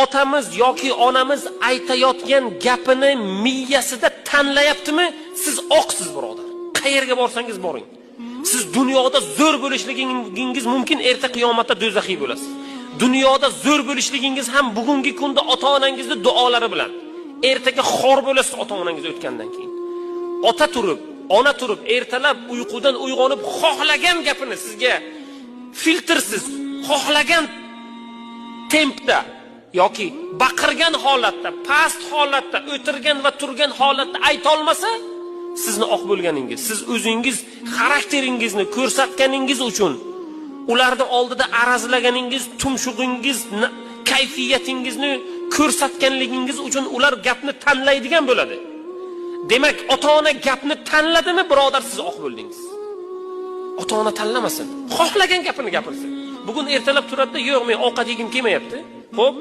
Otamiz yoki onamiz aytayotgan gapini miyasida tanlayaptimi, siz oqsiz, birodar. Qayerga borsangiz boring. Siz dunyoda zo'r bo'lishligingiz mumkin, erta qiyomatda do'zaxiy bo'lasiz. Dunyoda zo'r bo'lishligingiz ham bugungi kunda ota onangizni duolari bilan. Ertaga xor bo'lasiz ota onangiz o'tgandan keyin. Ota turib, ona turib, ertalab uyqudan uyg'onib xohlagan gapini sizga filtrsiz, xohlagan tempda yoki baqirgan holatda, past holatda, o'tirgan va turgan holatda aytolmasa, sizni oq bo'lganingiz, siz o'zingiz xarakteringizni ko'rsatganingiz uchun ularni oldida arazlaganingiz, tumshug'ingiz, kayfiyatingizni ko'rsatganligingiz uchun ular gapni tanlaydigan bo'ladi. Demak, ota-ona gapni tanladimi, birodar, siz oq bo'ldingiz. Ota-ona tanlamasin, xohlagan gapini gapirsin. Bugun ertalab turadi-da, yo'q, men ovqat yegim kelmayapti. Xo'p,